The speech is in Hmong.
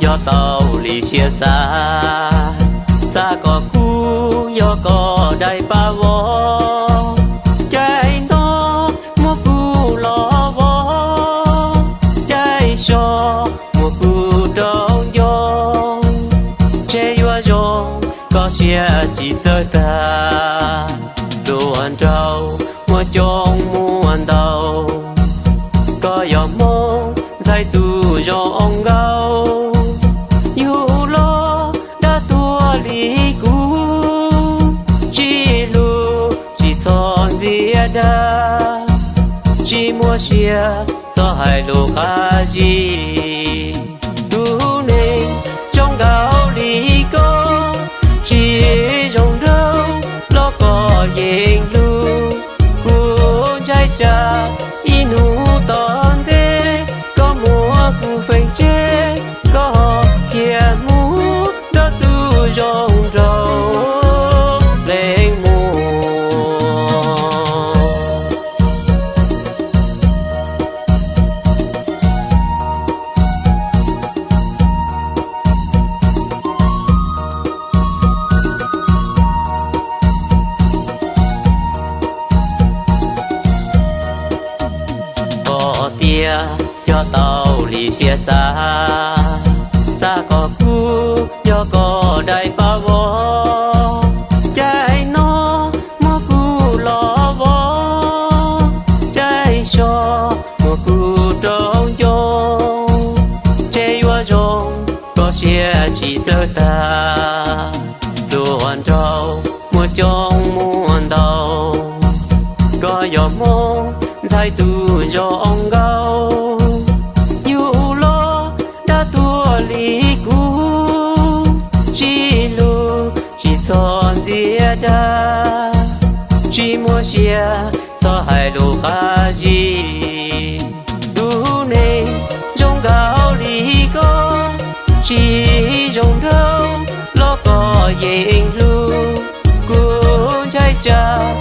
cog tau li siab xav. Xav kom kuv yog koj daim pab vog, caij nto muab kuv los vov, caij so muab kuv rau nco. Ntshe yuav zoo koj siab tsis txawj tag, hluas nraug muaj coob muaj ntau. Koj yog Hmoob ntxhais tus zoo nkauj, yug los dab tuag li kuv, tsis hlub tsis txhob ntxias dag, tsis muaj sia txhob hais lus qab zib. Tus neeg zoo nkauj li koj, tsis zoo nraug los koj yeej hlub. Kuv ntshai tsam ib hnub tom ntej, koj muab kuv feem tseg, koj ho khiav mus nrog tus zoo nraug pleg mus. Pom tias cog tau li siab xav, xav kom kuv yog koj daim pab vog, caij no muab kuv los vov, caij so muab kuv rau nco. Ntshe yuav zoo koj siab tsis txawj tag, hluas nraug muaj coob muaj ntau. Koj yog Hmoob ntxhais tus zoo nkauj, yug los dab tuag li kuv, tsis hlub tsis txhob ntxias dag, tsis muaj sia txhob hais lus qab zib. Tus neeg zoo nkauj li koj, tsis zoo nraug los koj yeej hlub. Kuv ntshai tsam